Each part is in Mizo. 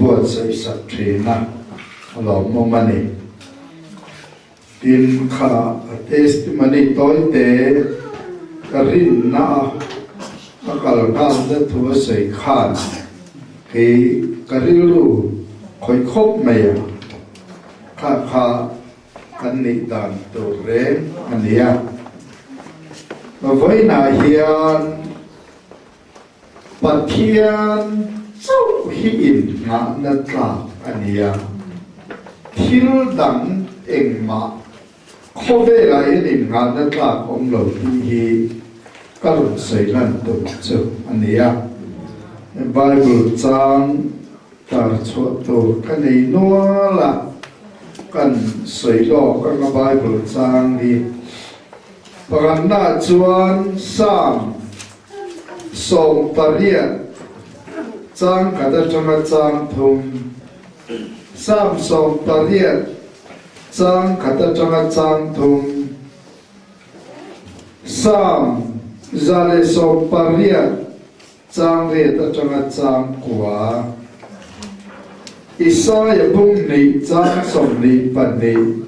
buatsaih sak thin a, a lawmawm a ni. Tin, kha a testimony tawite ka rinna a a kal nghalna thu a sawi khan kei ka rilru khawih khawp mai a, kha kha kan nih dan tur reng a ni a. Vawiinah hian Pathian chauh hi inngahna tlak a ni a, thil dang engmah khawvelah hian inngahna tlak awm lo tih hi ka rawn sawi lan tum chu a ni a. Bible chang tar chhuah tur ka nei nual a, kan sawi lawk anga Bible chang hi pakhatnaah chuan Psalm 80 chang khat atanga chang thum, Psalm 80 chang khat atanga chang thum, Psalm 180 chang riat atanga chang kua, Isaia bung hnih chang 22.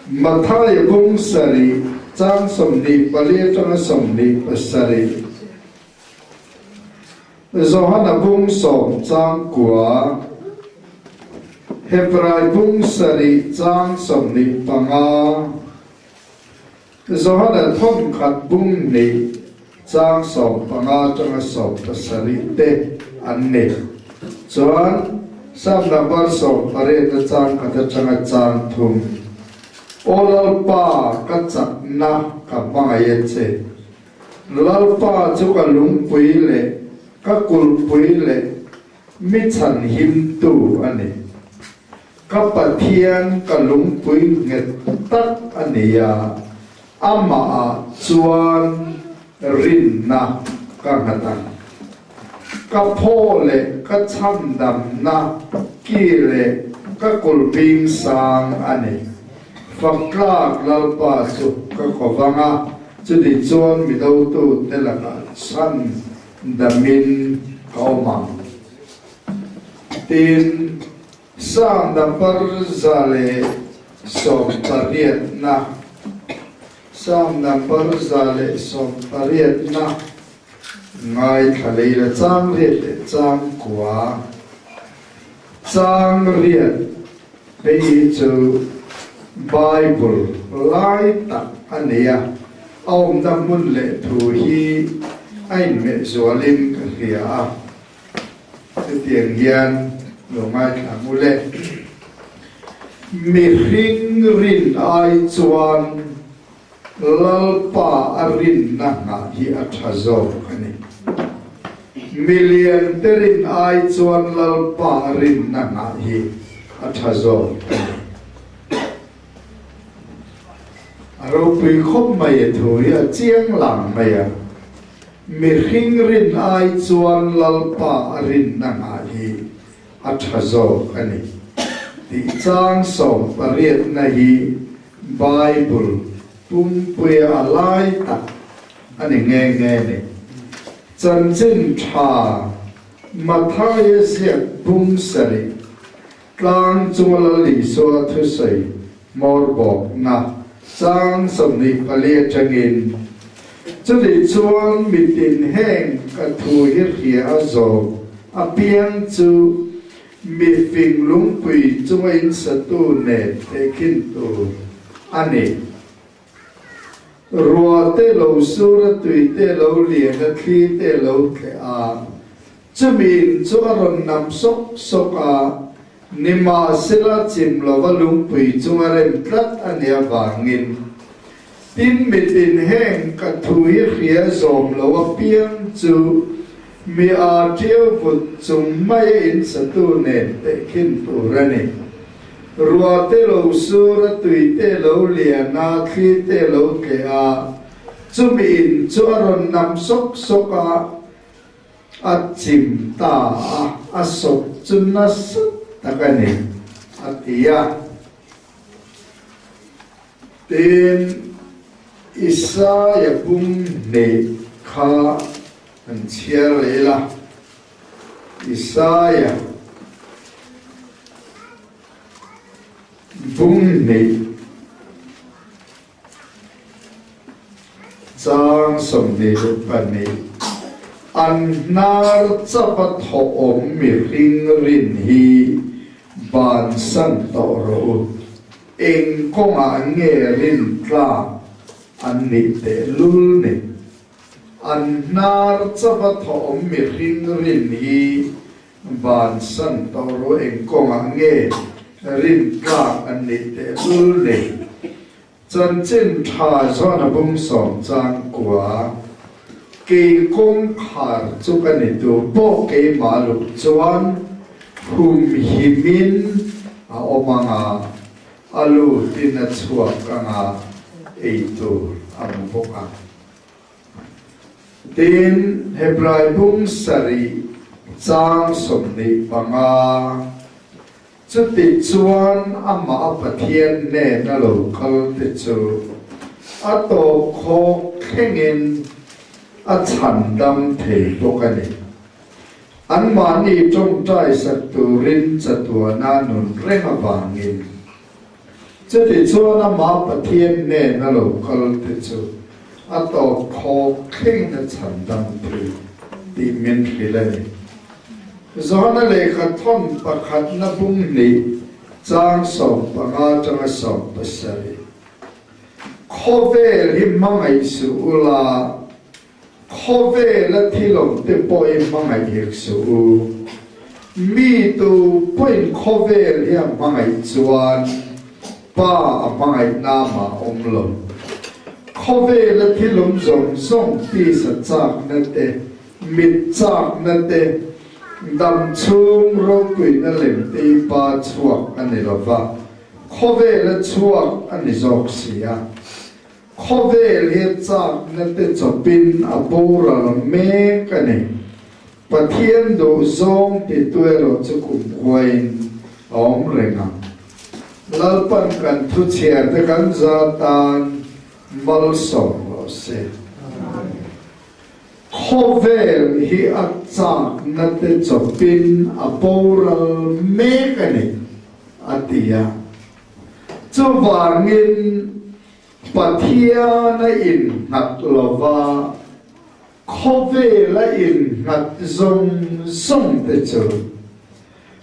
Matthai bung sarih chang 24 atanga 27, Johana bung sawm chang kua, Hebrai bung sarih chang 25, Johana thawmkhat bung hnih chang 15 atanga 17 te an ni. Chuan Psalm number 18 na chang khat atanga chang thum, Aw Lalpa, ka chakna ka hmangaih a che. Lalpa chu ka lungpui leh ka kulhpui leh mi chhanhimtu a ni. Ka Pathian ka lungpui nghet tak a ni a, amahah chuan rinna ka nghat ang. Ka phaw leh ka chhandamna ki leh ka kulhbing sang a ni. Faktlak Lalpa chu ka ko vang a, chuti chuan mi dotute lakah chhandamin ka awm ang. Tin, Psalm number 180 na, Psalm number 180 na ngaithla lei la chang riat leh chang kua, chang riat hei hi chu Bible lai tak a nei a, a awmna hmun leh thu hi a inhmeh zualin ka hria a. Hetiang hian lo ngaithla ang u le. Mihring rin ai chuan Lalpa a rinna nghah hi a tha zawk a ni. Milian te rin ai chuan Lalpa a rinna nghah hi a tha zawk a ni. A ropui khawp mai e thu hi a chiang lang mai a. Mihring rin ai chuan Lalpa a rinna nghah hi a tha zawk a ni tih chang 18na hi Bible pumpuia a lai tak a ni nghe nghe ni. Chanchin tha Mathaia ziak bung sarih tlang chunga Lal Isua thusawi Hmawr bawkna chang 24 atangin, Chutih chuan mitin heng ka thu hi hria a zawm apiang chu mi fing lungpui chunga insatu nen tehkhin tur a ni. Rua te lo sur a, tui te lo lian a, thli te lo tleh a, chumi in chu a rawn nam sawk sawk a, Nimahsela chim lova lungpui chunga rem tlat a nih avangin, tin mitin heng ka thu hi hria zawm lo apiang chu mi aa ṭiau vut chung maia insatu nen tehkhin tur a ni. Ruah te lo sur a, tui te lo lian a, thli te lo tleh a, chumi in chu a rawn nam sawk sawk a, A chim ta a, a sawp chu nasa tak a ni, a ti a. Tin, Isaia bung hnih kha an chhiar leh la. Isaia bung hnih chang 22, An hnar chapa thawh awm mihring rin hi bansan tawh rawh u, eng kawngah nge rin tlak an nih tehlul ni? An hnar chapa thawh awm mihring rin hi Bansan tawh ru eng kawngah nge rin tlak an nih tehlul ni? Chanchin tha zawn a bung sawm chang kua, Kei kawngkhar chu ka ni tu pawh keimah luh chuan humhimin a awm anga, a lutin a chhuak anga ei tur a hmu bawk ang. Tin, Hebrai bung sarih chang 25, Chuti chuan amah a Pathian hnena lo kal te chu a tawp khawk thlengin a chhandam thei bawk a ni. Anmahni tawngtai sak turin chatuana nun reng avangin. Chuti chuan amah Pathian hnena lo kal te chu a tawp khawk thlengin a chhandam thei tih min hrilh a ni. Johana lehkha thawn pakhatna bung hnih chang 15 atanga 17. Khawvel hi hmangaih suh ula, Khawvela thilawm te pawh i hmangaih hek suh u. Mi tu pawhin khawvel hi a hmangaih chuan Pa a hmangaih namah a awm lo. Khawvela thilawm zawng zawng tisa chakna te, mit chakna te, dam chhung ropuina lem te i Pa chhuak a ni lova, khawvela chhuak a ni zawk si a. Khawvel hi chakna te chawpin a boral mek a ni. Pathian duh zawng titu erawh chu kumkhuain a awm reng ang. Lalpan kan thu chhiar te kan za tan malsawm rawh se. Khawvel hi a chakna te chawpin a boral mek a ni, a ti a. Chuvangin Pathian a innghat lova, khawvel a innghat zawng zawng te chu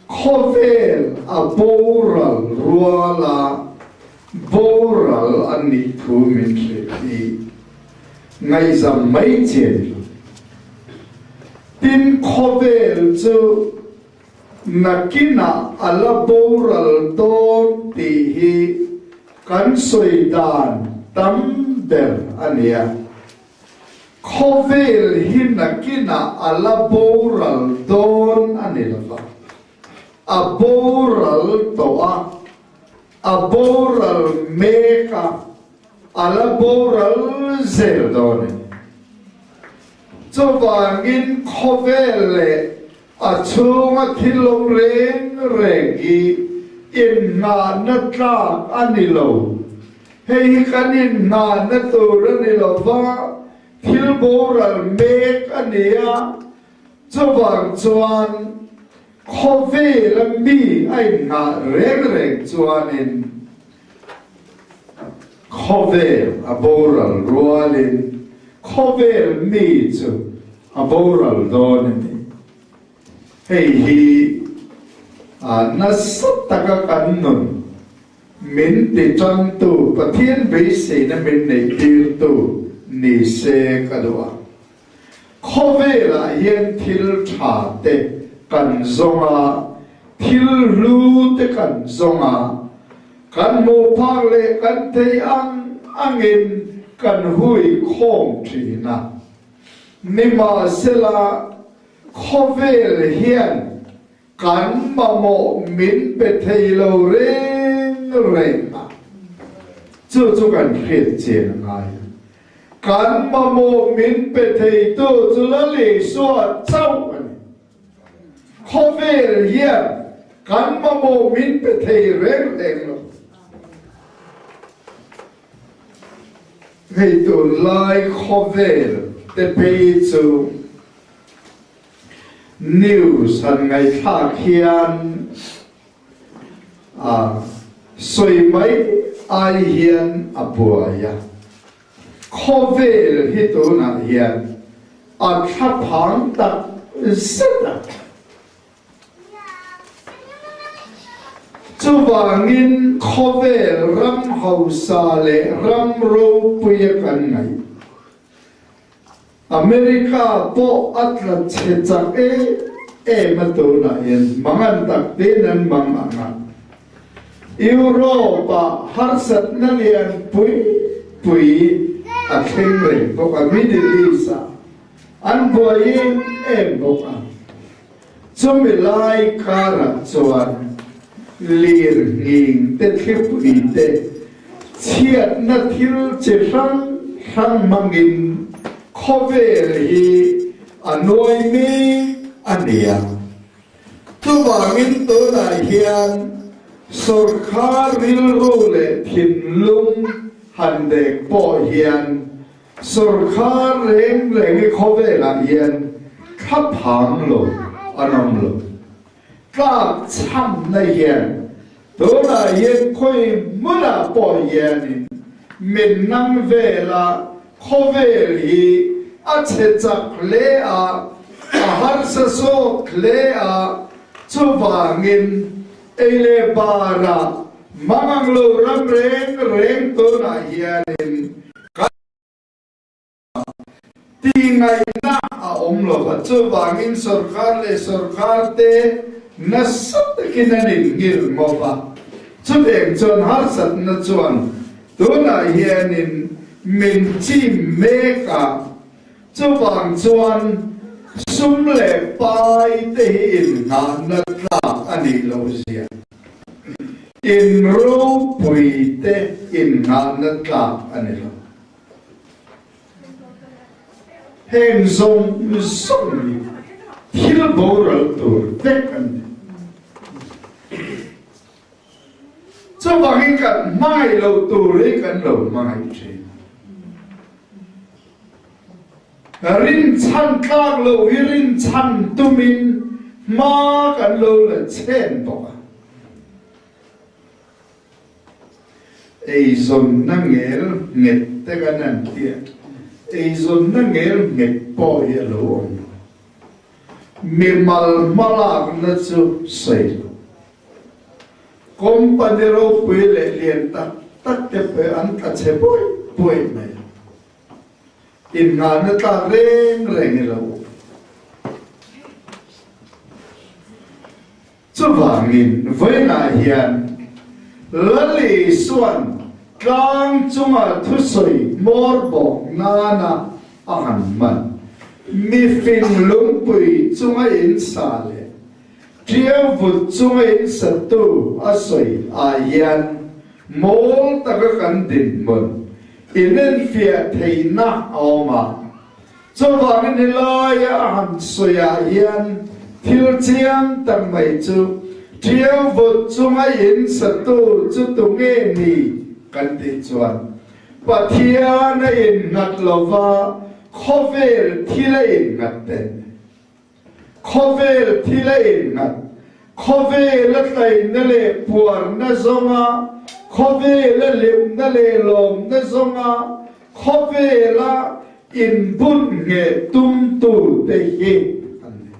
khawvel a boral ruala boral a nih thu min hrilh hi ngaihzam mai chi a ni lo. Tin, khawvel chu Nakinah a la boral dawn tih hi kan sawi dan tam ber a nia. Khawvel hi nakinah a la boral dawn a ni lova, a boral tawh a, a boral mek a, a la boral zel dawn a ni. Chuvangin khawvel leh A chhunga thil awm reng reng hi inngahna tlak a ni lo. Hei hi kan inngahna tur a ni lo va, thil boral mek a ni a. Chuvang chuan khawvela mi a inngah reng reng chuanin khawvel a boral rualin khawvel mi chu A boral dawn a ni. Hei hi nasa taka kan nun min ti tangtu, Pathian beiseina min neihtirtu ni se ka duh a. Khawvelah hian thil tha te kan zawng a, thil hlu te kan zawng a, kan hmuh phak leh kan theih ang angin kan hui khawm thin a. Nimahsela, khawvel hian kan mamawh min pe thei lo reng reng a, chu chu kan hriat chian a ngai a. Kan mamawh min pe theitu chu Lal Isua chauh a ni. Khawvel hian kan mamawh min pe thei reng reng lo. Hei tunlai khawvel te phei chu News han ngaihthlak hian a sawi mai ai hian a buai a. Khawvel hi tunah hian a thlaphang tak zet a. Chuvangin khawvel ram hausa leh ram ropuia kan ngaih America pawh a tla chhe chak em em a tunah hian mangan tak tein an mang ang a. Europe ah harsatna lian pui pui a thleng reng bawk a, Middle East ah an buai em em bawk a. Chumi lai karah chuan lir nghing te thlipui te chhiatna thil chi hrang hrang hmangin khawvel hi a nuai mek a ni a. Chuvangin tunah hian sawrkhar rilru leh thinlung han dek pawh hian Sawrkhar reng reng i khawvelah hian thlaphang lo an awm lo. Tlak chhamna hian tunah hian khawi hmunah pawh hianin min nang vela khawvel hi a chhe chak hle a, a harsa zawk hle a, chuvangin ei leh barah mangang lo ram reng reng tunah hianin Kan tingaihna a awm lo va, chuvangin sorkar leh sorkar te nasa takin an inngil ngawp a. Chutiang chuan harsatna chuan tunah hianin min chim mek a, chuvang chuan sum leh pai te hi inngahna tlak a nih loh zia. In ropui te innghahna tlak a ni lo. Heng zawng zawng hi thil boral tur vek an ni. Chuvangin kan hmangaih loh tur hi kan lo hmangaih thin. Rinchhan tlak loh hi rinchhan tumin hma kan lo la chen bawk a. Eizawnna ngel nghet te kan han ti a, eizawnna ngel nghet pawh hi a lo awm lo. Mimal hmalakna chu sawi lo. Company ropui leh lian tak tak te pawh an tla chhe buai buai mai a. Innghahna tlak reng reng i lo. Chuvangin vawiinah hian Lal Isua'n tlang chunga thusawi hmawr bawk nana a han hman, mifing lungpui chunga insa leh ṭiau vut chunga insatu a sawi ah hian mawl taka kan dinhmun inenfiah theihna a awm a. Chuvangin helaia a han sawiah hian thil chiang tak mai chu ṭiau vut chunga in satu chu tunge ni kan tih chuan Pathian a innghat lova khawvel thil a innghat ten. Khawvel thil a innghat, khawvel a tlaihna leh puarna zawnga, khawvel a hlimna leh lawmna zawnga, khawvel a inbun ngheh tumtute hi an ni.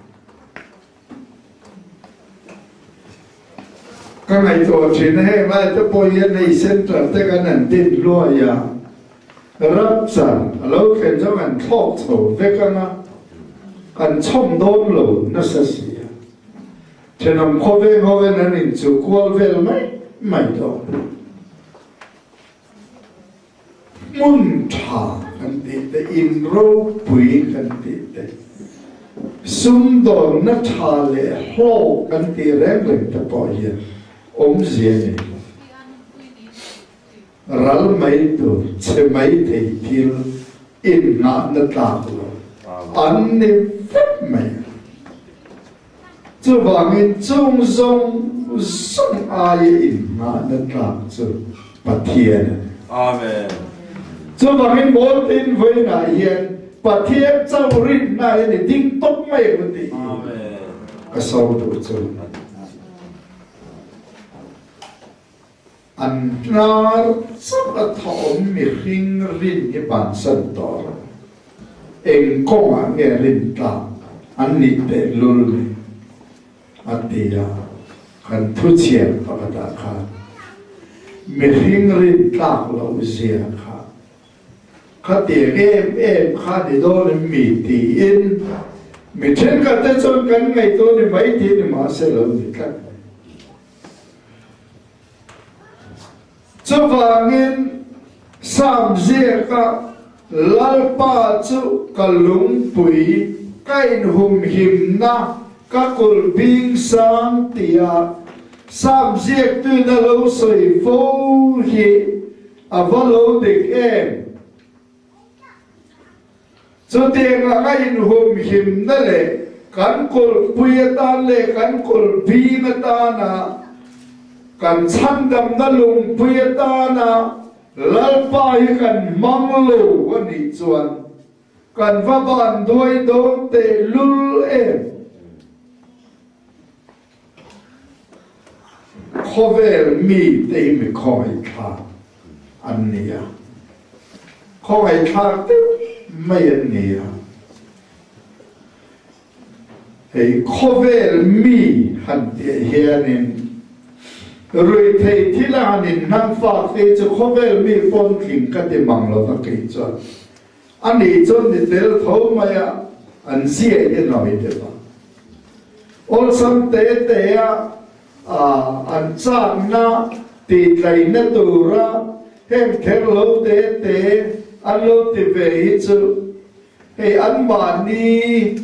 Ka ngaihtuah thin a, heng lai te pawh hian hei centre te kan han din hluai a, rapture a lo thlen chuan kan thlawk chho vek ang a, kan chhawm dawn lo nasa si a, thenawm khawveng ho hian an inchuh kual vel mai mai dawn. Hmun tha kan tih te, in ropui kan tih te, sumdawnna tha leh hlawk kan tih reng reng te pawh hian awmzia nei lo. Ral mai tur, chhe mai thei thil innghahna tlak lo an ni vek mai a. Chuvangin chung zawng zawng aia innghahna tlak chu Pathian a ni. Amen. Chuvangin Mawltin vawiinah hian Pathian chauh rinna hian i ding tawp mai ang tih hi Amen. ka sawm duh chu. An hnar chauh a thawm mihring rin hi bansan tawh rawh. Eng kawngah nge rin tlak an nih tehlul ni? A ti a, kan thuchhiat pakhatah khan mihring rin tlak loh zia kha khatiang em em kha ni dawn em mi tiin mi thenkhat te chuan kan ngaihtuah ni mai tih ni mahse lo ni tlat mai. Chuvangin Sam ziaka Lalpa chu ka lungpui, ka inhumhimna, ka kulh bing sang tia Sam ziaktuin a lo sawi fo hi a va lo dik em? Chutiang anga inhumhimna leh kan kulhpui atan leh kan kulh bing atana kan chhandamna lungpui atana Lalpa hi kan hmang lo a nih chuan kan va ban duai dawn tehlul em? Khawvel mite hi mi khawngaihthlak an ni a, khawngaihthlak deuh mai an ni a. Hei khawvel mi han tih hianin ruihtheih thil a han inhmang fak te chu khawvel mi pawn tling ka ti mang lo va kei chuan. A nih chuan ni tel tho mai a, an ziah hi nawi deuh a. Awlsam te te a an chakna tihtlaihna tura heng kher lo te te an lo ti ve hi chu hei anmahni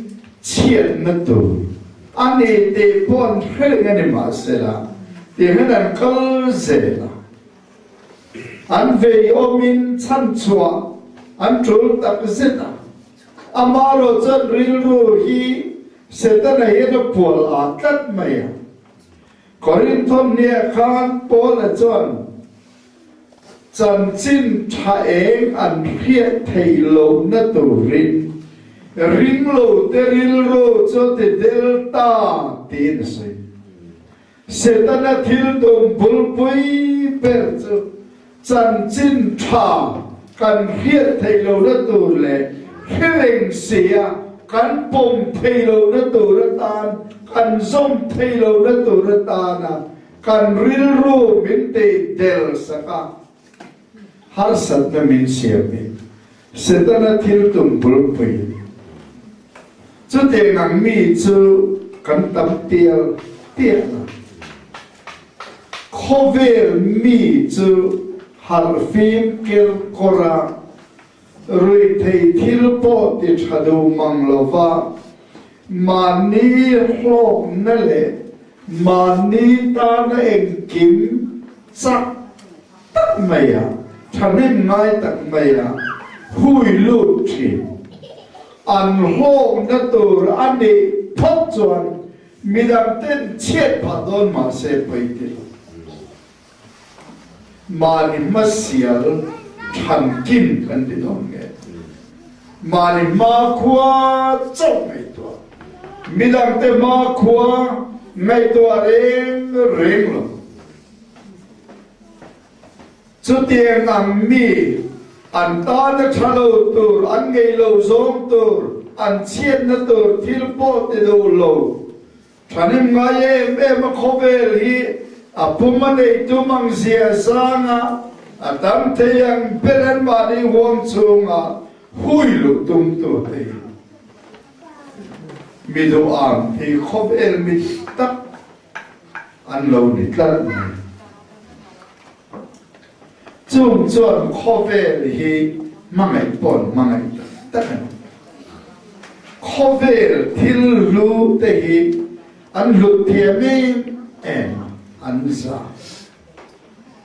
chhiatna tur a ni tih pawh an hre reng a ni mahsela tiangin an kal zel a. An vei awmin chhanchhuah an tul tak zet a. Amaherawh chuan rilru hi Setana hian a pual aa tlat mai a. Korinthon hniah khan Paula chuan chanchin tha eng an hriat theih lohna turin ringlote rilru chu a ti del ta tiin a sawi. Setana thil tum bulpui ber chu chanchin tha kan hriat theih lohna tur leh hre reng sia kan pawm theih lohna tur atan, kan zawm theih lohna tur atana kan rilru min tih der sak a, harsatna min siam hi Setana thil tum bulpui. Chutiang ang mi chu kan tam tial tial a. Khawvel mi chu harhfim kelkawr a, ruihthei thil pawh ti tha duh mang lova, mahni hlawkna leh mahni tana engkim chak tak mai a, thahnem ngai tak mai a hui lut thin. An hlawkna tur a nih phawt chuan midang ten chhiat phah dawn mah se pawi ti lo. Mahni hmasial than kim kan ti dawn nge? Mahni hmakhua chauh ngaihtuah, midang te hmakhua ngaihtuah reng reng lo. Chutiang ang mi, an tana tha lo tur, an ngei lo zawng tur, an chhiatna tur thil pawh ti duh lo, thahnem ngai em em a khawvel hi a pum a neih tum ang zia zanga a tam thei ang ber anmahni huang chhunga hui luh tum tur te hi mi duh ang hi khawvel mi tak An lo ni tlat mai. Chung chuan khawvel hi hmangaih pawh an hmangaih tak tak a ni. Khawvel thil hlu te hi an hlut thiam em em a, an zah.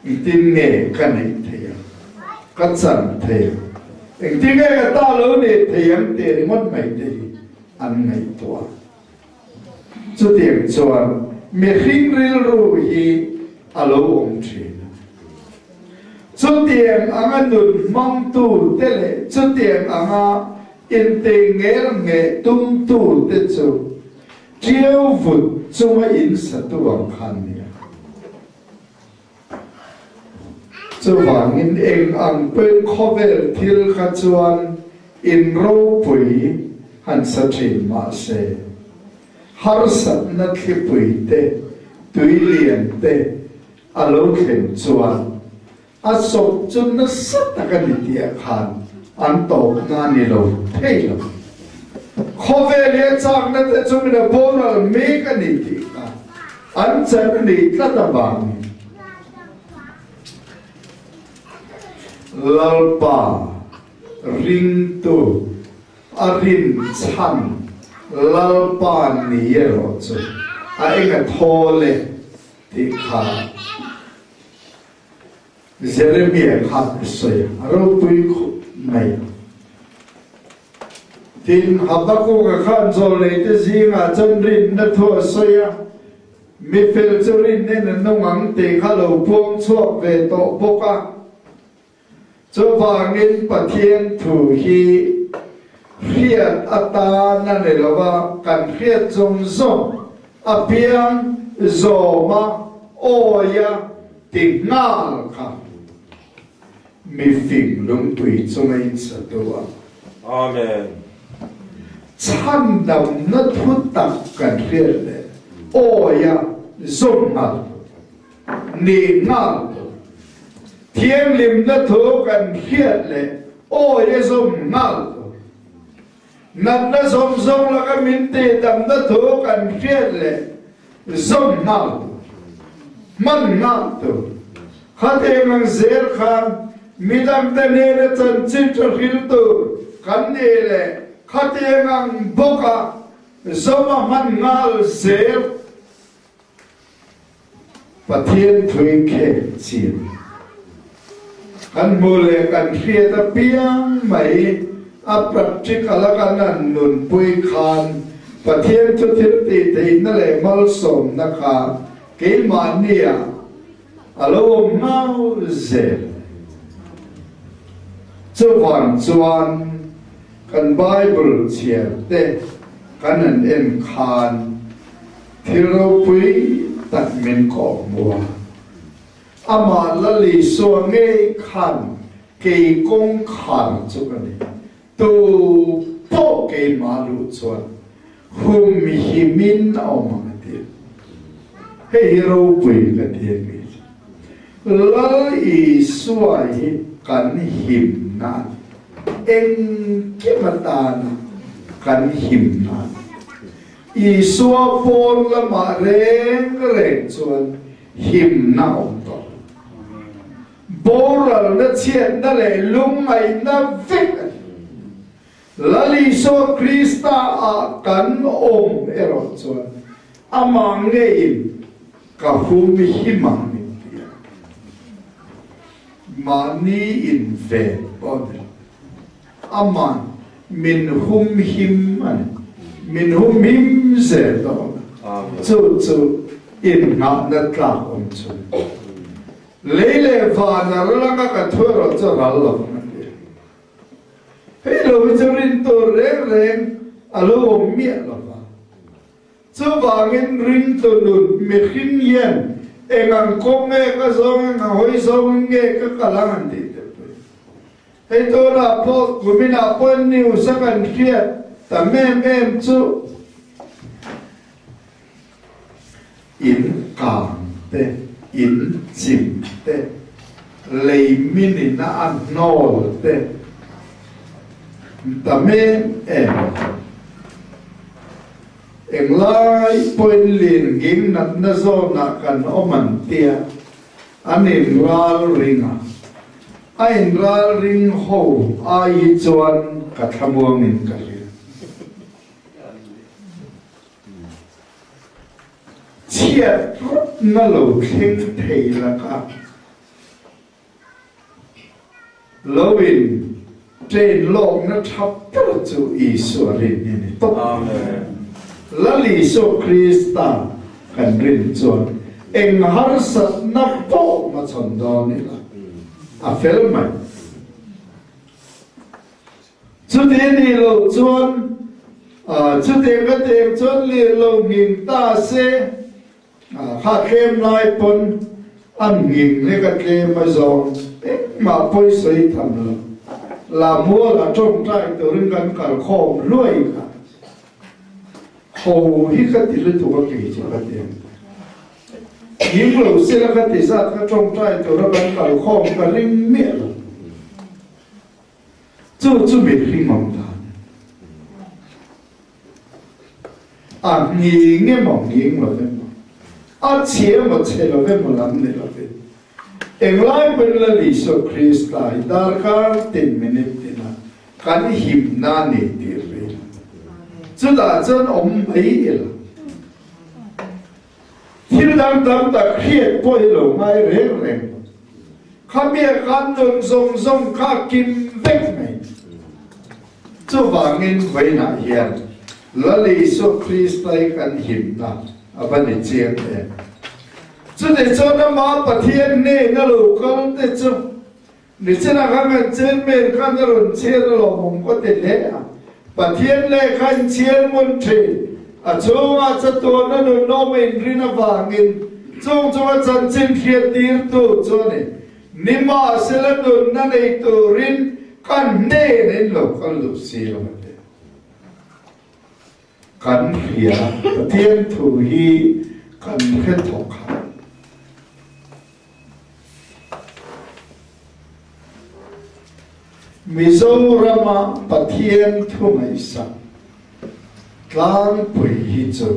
Engtin nge ka neih theih ang? Ka chan thei ang? Engtin nge ka ta lo neih thei ang tih ringawt mai te hi an ngaihtuah. Chutiang chuan mihring rilru hi a lo awm thin a. Chutiang anga nun hmangtute leh chutiang anga intih ngelngheh tumtute chu. Ṭiau vut chunga in satu ang khan nia. Chuvangin eng ang pawhin khawvel thil kha chuan in ropui han sa ṭhin mah se, harsatna thlipui te, tui lian te a lo thlen chuan a sawp chu nasa tak a ni tih khan an tawpna a ni lo thei lo. Khawvel hi a chakna te chu min a boral mek a ni tih kha an chan a nih tlat avangin Lalpa ringtu a rinchhan Lalpa ni erawh chu a enga thawl e tih kha Jeremia khan a sawi a, a ropui khawp mai. Tin, Habakuka khan zawlneite zingah chuan rinna thu a sawi a, Mi fel chu rinna a nung ang tih kha lo puang chhuak ve tawh bawk a. Chuvangin Pathian thu hi hriat atan a ni lo a, kan hriat zawng zawng a piang zawm a, awi a ti nghal kha mi fing lungpui chunga insa tu a. Amen. Chhandamna thu tak kan hriat leh awi a zawm nghal tur. Ni nghal tur. Thianghlimna thu kan hriat leh awi a zawm nghal tur. Natna zawng zawng laka min tihdamna thu kan hriat leh zawm nghal tur. Hman nghal tur. Khatiang ang zel khan midangte hnena chanchin tha hril tur kan ni leh khatiang ang bawka zawm a hman nghal zel. Pathian thui khek chin kan hmuh leh kan hriat apiang mai a practical a kan han nunpui khan Pathian chu thil tih theihna leh malsawmna kha keimahniah a lo awm ngau zel. Chuvang chuan kan Bible chhiar te kan han en khan Thil ropui tak min kawh hmu a, amah Lal Isua ngei khan kei kawngkhar chu ka ni, tu pawh keimah luh chuan hum himin a awm ang a ti a. Hei hi ropui ka ti a kei chu. Lal Isua hi kan himna a ni. Engkim atana kan himna a ni. Isua pawn lamah reng reng chuan himna a awm tawh. Boralna, chhiatna leh lungngaihna vek a ni. Lal Isua Krista ah kan awm erawh chuan amah ngeiin ka hum him ang min ti a. Mahni inven pawh a ni lo. Aman min humhim a ni. Min humhim zel dawn a. Chu chu inngahna tlak awm chu a ni. Lei leh van a ral anga ka thu erawh chu a ral lo ang a ti a. Hei lo hi chu rin tur reng reng a lo awm miah lo va. Chuvangin ringtu nun mihring hian eng ang kawng nge ka zawng, eng ang hawi zawngin nge ka kal ang an tih te pawh hi. Hei tunah pawh kuminah pawh news a kan hriat tam em em chu in kang te, in chim te, lei min in a a hnawl te tam em em a. Englai pawhin lin ging natna zawnah kan awm an tia an inral ring a. A inralring ho ai hi chuan ka thlamuangin ka hria. Chhiat rawtna lo thleng thei laka lo in train lawkna tha ber chu Isua rin hi a ni tawp. Lal Isua Krista kan rin chuan eng harsatna pawh hmachhawn dawn ila a fel mai. Chuti a nih loh chuan Chutiang ka teng chuan lir lo nghing ta se, kha tlem lai pawn a nghing lek a tlem a zawng engmah pawi sawi tham lo. Lamual a tawngtai turin kan kal khawm hluai kha. Ho hi ka ti lutuk a kei chu ka ti ang. Nghing lo sela ka ti zat ka tawngtai tura kan kal khawm ka ring miah lo. Chu chu mihring awm dan a nghing emaw nghing lo emaw, a chhe emaw chhe lo emaw lam ni lovin, englai pawhin Lal Isua Krista hi darkar tin minute tina kan himna a ni tih ri ila, chutah chuan awm mai ila. Thil dang tam tak hriat pawh hi lo ngai reng reng lo. Khamia khan nun zawng zawng kha kim vek mai. Chuvangin vawiinah hian Lal Isua Krista hi kan himna a va ni chiang em. Chutichuan amah Pathian hnena lo kal te chu Nichinah khan kan chairman khan a rawn chhiar a lawmawm ka ti hle a, Pathian lehkha in chhiar ngun thin, a chhungah chatuan a nunawm a inrin avangin chung chunga chanchin hriat tirtu chu a ni. Nimahsela nunna nei turin ka hnenah in lo kal duh si lo a ti. Kan hria, Pathian thu hi kan hre thawk kha. Mizorama Pathian thu ngaihsak tlangpui hi chu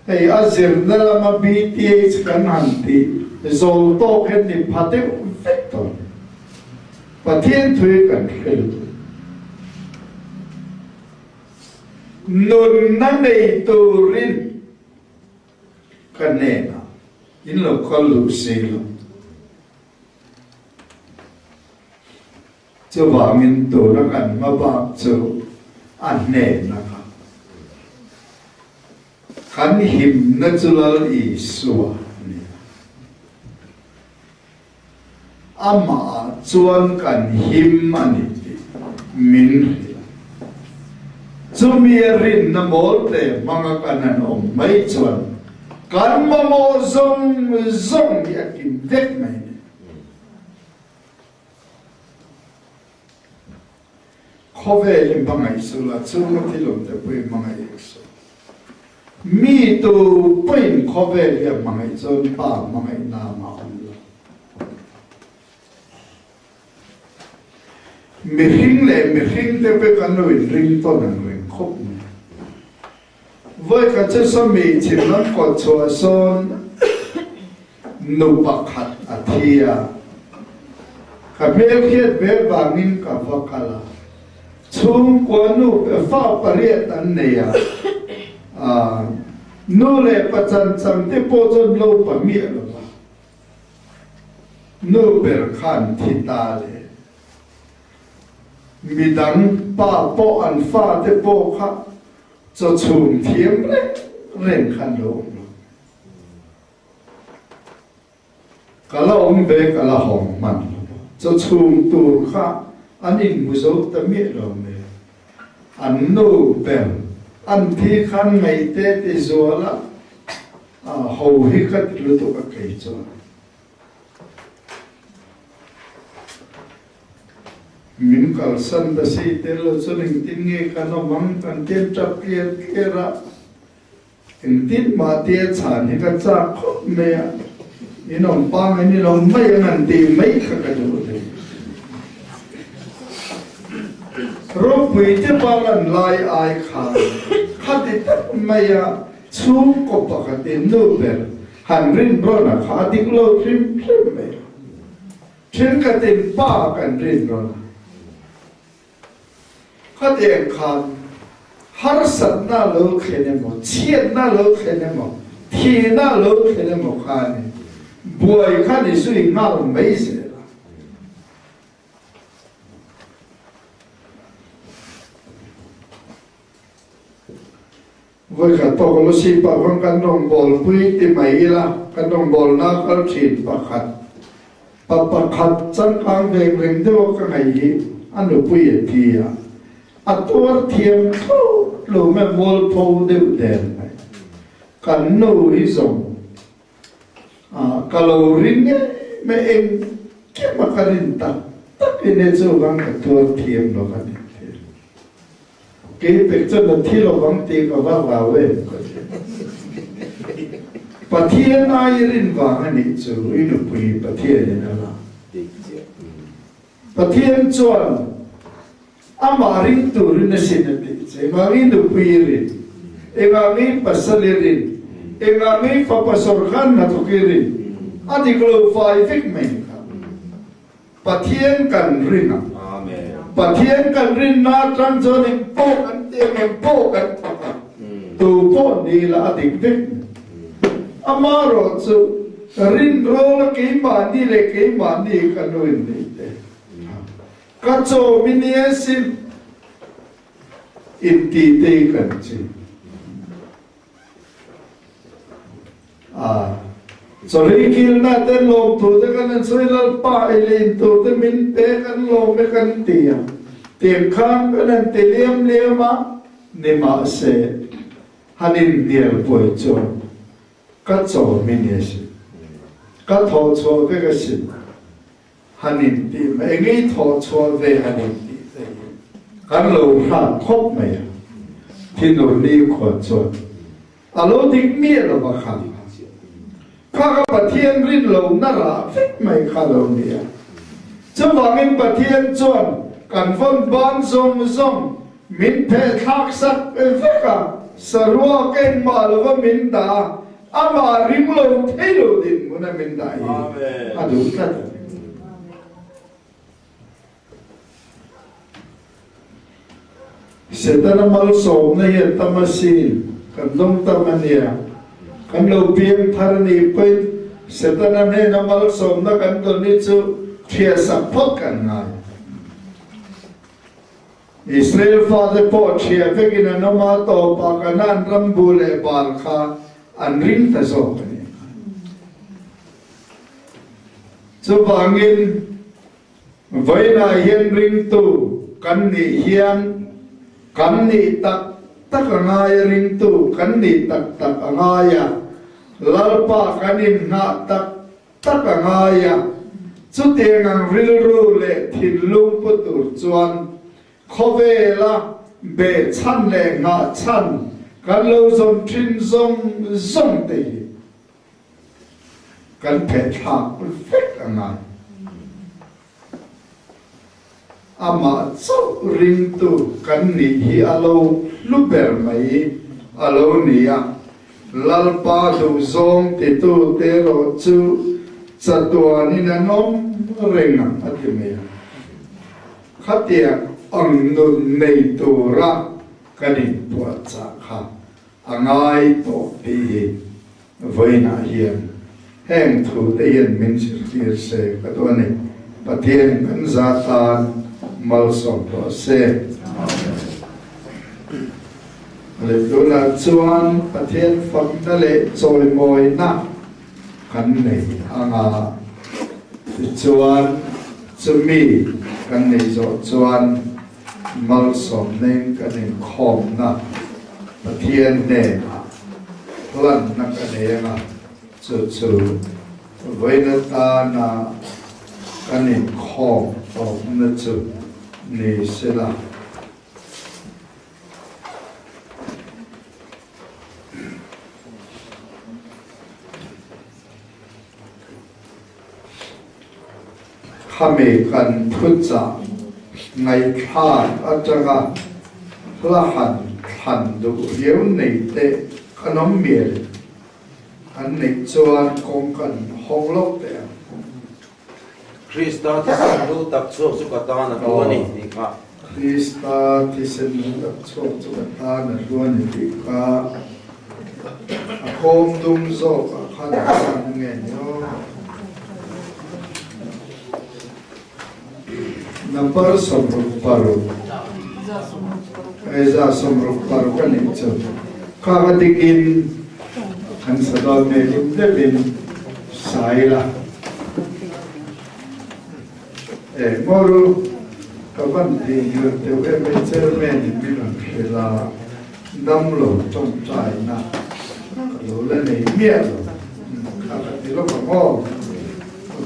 hei a zirna lama BTH kan han tih zawl tawk hian ni pha deuh vek tawh a ni. Pathian thu hi kan hre lutuk. Nunna nei turin. Ka hnenah in lo kal duh si lo. Chuvangin tuna kan hma bak chu a hnena kha kan himna chu Lal Isua a ni a. Amah chuan kan him a ni tih min hrilh a. Chumi a rinna mawlte hmanga kan han awm mai chuan kan mamawh zawng zawng hi a kim vek mai ni. Khawvel hi hmangaih suh la, chhunga thil awm te pawh hi hmangaih ek suh. Mi tu pawhin khawvel hi a hmangaih chuan Pa hmangaihna mah awm lo. Mihring leh mihring te pawh kan lo inring tawn ang reng khawp mai. Vawikhat chu sawmi chhim lam kawt chhuah sawn nu pakhat a thi a, ka hmelhriat ve vangin ka va kal a, chhungkua nu fa pariat an nei a, nu leh pa chan chang te pawh chuan lo pa miah lo va, nu ber khan thi ta le. Midang pa pawh an fate pawh kha chaw chhum thiam reng reng khan lo awm lo. Ka la awm ve ka la hawng hman lo. Chaw chhum tur kha an inhmu zo ta miah lo mai. An nu ber an thi khan ngaihte ti zual a ho hi ka ti lutuk a kei chuan. Min kalsan ta si tel lo chuan engtin nge kan awm ang kan tian tap tliar tliar a, engtin mah tia chhan hi ka chak khawp mai a, in awm pangai ni lo mai ang an tih mai kha ka duh hle. Ropui te palan lai ai khan khati tak mai a chhungkaw pakhat in nu ber Han rin rawn a kha a dik lo hrim hrim mai a. Thenkhatin pa kan rin rawn a. Khatiang khan harsatna lo thlen emaw, chhiatna lo thlen emaw, thihna lo thlen emaw khanin buai khan i zui nghal mai zel a. Vawikhat pawh Kolosi pah khan kan rawngbawlpui ti mai ila, kan rawngbawlna kal thin pakhat, pa pakhat changkang veng reng deuha ka ngaih hi a nupui a thi a. A tuar thiam thlawt lo mai, mualpho deuh der mai. Kan nu hi zawng ka lo ring ngei mai, engkim a ka rin tak tak in e chuvang ka tuar thiam lo ka ni thei. Kei pek chuan a thi lovang tih ka va hlau em ka ti. Pathian ai rin vang a nih chu i nupui Pathian in a la. Pathian chuan amah ring turin a sin a tih che. Engah nge nupui i rin? Engah nge pasal i rin? Engah nge fapa sawrkar hnathawk i rin? A dik lo fai vek mai kha. Pathian kan rin a. Pathian kan rinna atang chuan eng pawh kan ti ang, eng pawh kan thawk ang, tu pawh ni la a dik vek mai. Amaherawh chu rin rawla keimahni leh keimahni ka nuin ni te, ka chawm i nia sin inti te hi kan chin. A chawlei kilna te lawm tur te kan an sawi Lalpa ei leh in tur te min pe kan lawm e kan ti a, tiang khan kan han ti liam liam a, nimahse han inhnial buai chuan ka chawm i ni a sin, ka thawh chhuah vek a sin, han intih mai, eng nge i thawh chhuah ve han intih te hi kan lo hrat khawp mai a, thinur ni khuan chuan a lo dik miah lo va kha kha ka Pathian rin lo na rah vek mai kha lo ni a, chuvangin Pathian chuan kan vawn ban zawng zawng min pheh thlak sak vek a, saruak engmah lova min dah a, Amah ring lo thei lo dinhmun a min dah hi a duh tlat a ni. Setana malsawmna hi a tam asin, kan dawng tam a nia. Kan lo piang thar a nih pawhin Setana hnena malsawmna kan dawn hi chu thiasak phawt kan ngai. Israel fate pawh ṭhiah vekin an awm a, tawpah Kanaan ram bu leh bal kha an ring ta zawk a ni. Chuvangin, vawiinah hian ringtu kan nih hian kan nih tak tak a ngai a, ringtu kan nih tak tak a ngai a, Lalpa kan inhnah tak tak a ngai a, chutiang ang rilru leh thinlung pu tur chuan khawvela behchhan leh nghahchhan kan lo zawm thin zawng zawng te hi kan phehthlak vek a ngai. Amah chauh ringtu kan nih hi a lo hlu ber mai a lo ni a, Lalpa duhzawng titu te erawh chu chatuanin an awm reng ang a ti mai a. Khatiang ang nun nei tura kan inpuahchah kha a ngai tawh tih hi Vawiinah hian heng thute hian min zirtir se ka duh a ni. Pathian kan za tan malsawm tawh se. Leh tunah chuan Pathian fakna leh chawimawina kan nei anga tichuan chumi kan neih zawh chuan Malsawmneng kan inkhawmna Pathian hnenah hlanna ka nei anga, chu chu vawiin atana kan inkhawm tawpna chu ni sela. Khami kan thuchah ngaihthlak atanga hla han thlan duh riau nei te kan awm mial an neih chuan kawng kan hawng loh teh ang. Krista thisen hlu tak chhuak chu ka tan a hlu a ni tih kha. Krista thisen hlu tak chhuak chu ka tan a hlu a ni tih kha a kawm dum zawkah khan a san nge ni aw. Number 66, 66 a nih chu. Kha ka dikin kan sa dawn hmel in deuhin sa ila. E, Moru. Ka van theihnghilh deuh em e Chairman in min rawn hrilh a, damlo tawngtaina ka lo la nei miah lo kha ka ti lawk ang aw.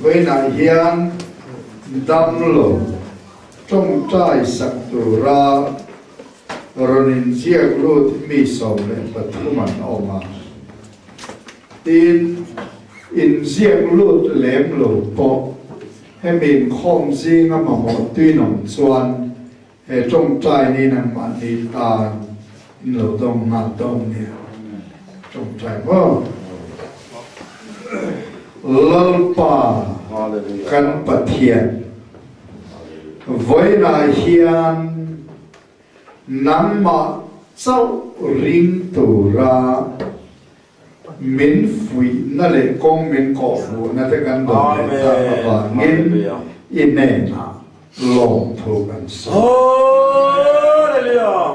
Vawiinah hian damlo tawngtai sak tura rawn inziak lut mi 13 an awm a, tin inziak lut lem lo pawh Hemi inkhawm zinga mamawh tuinawm chuan he tawngtai ni nangmahni tan in lo dawng nghal dawn nia. Tawngtai maw? Lalpa kan Pathian, vawiinah hian nangmah chauh ring tura Min fuihna leh kawng min kawhhmuhna te kan dawn leh tak avangin i hnenah lawmthu kan sawi.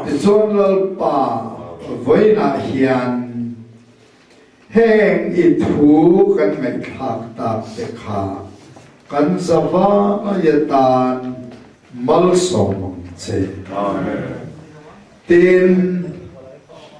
Tichuan Lalpa vawiinah hian heng i thu kan ngaihthlak tak te kha kan zavai atan malsawm ang che. Tin,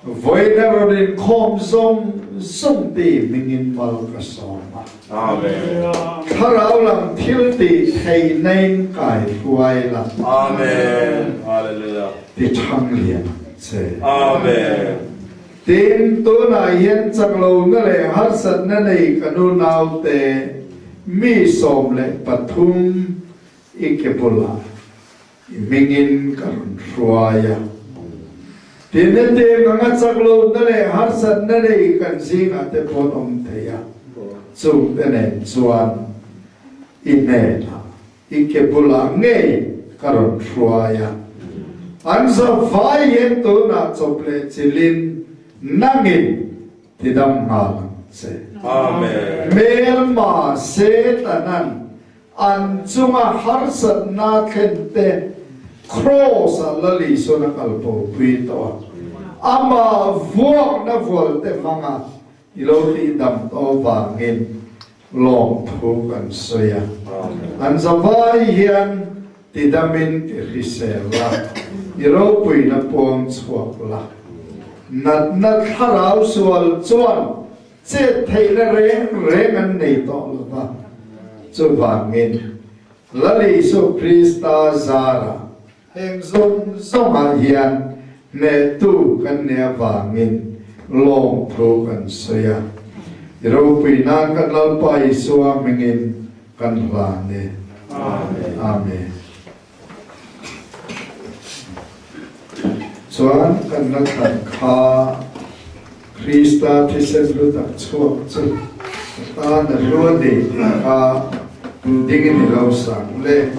vawiina rawn inkhawm zawng zawng te hmingin mal ka sawm a. Amen. Thlarau lam thil tih theihna in kai hruai la. Amen. Hallelujah. Ti thang lian ang che. Amen. Tin, tunah hian chaklohna leh harsatna nei ka nu naute mi 13 i ke bulah I hmingin ka rawn hruai a. Tin, hetiang anga chak lohna leh harsatna nei kan zingah te pawh an awm thei a, chungte nen chuan i hnenah, i ke bulah ngei ka rawn hruai a. An zavai hian tunah chawp leh chilhin nangin tidam nghal ang che. Amen. Hmelma Setanan An chunga harsatna thlen te Kraws-ah Lal Isuan a kalpawpui tawh a, amah vuakna vualte hmanga i lo tihdam tawh vangin lawmthu kan sawi a. An zavai hian tidamin ti hrisel la, i ropuina puang chhuak la. Natna thlarau sual chuan Chet theihna reng reng an nei tawh lo va, chuvangin Lal Isu Krista zarah heng zawng zawngah hian hnehtu kan nih avangin lawmthu kan sawi a. I ropui nan kan Lalpa Isua hmingin kan hlan e. Amen. Chuan kan la thlan kha Krista thisen hlu tak chhuak chu ka tan a hlu a ni tih kha dingin i lo sang le.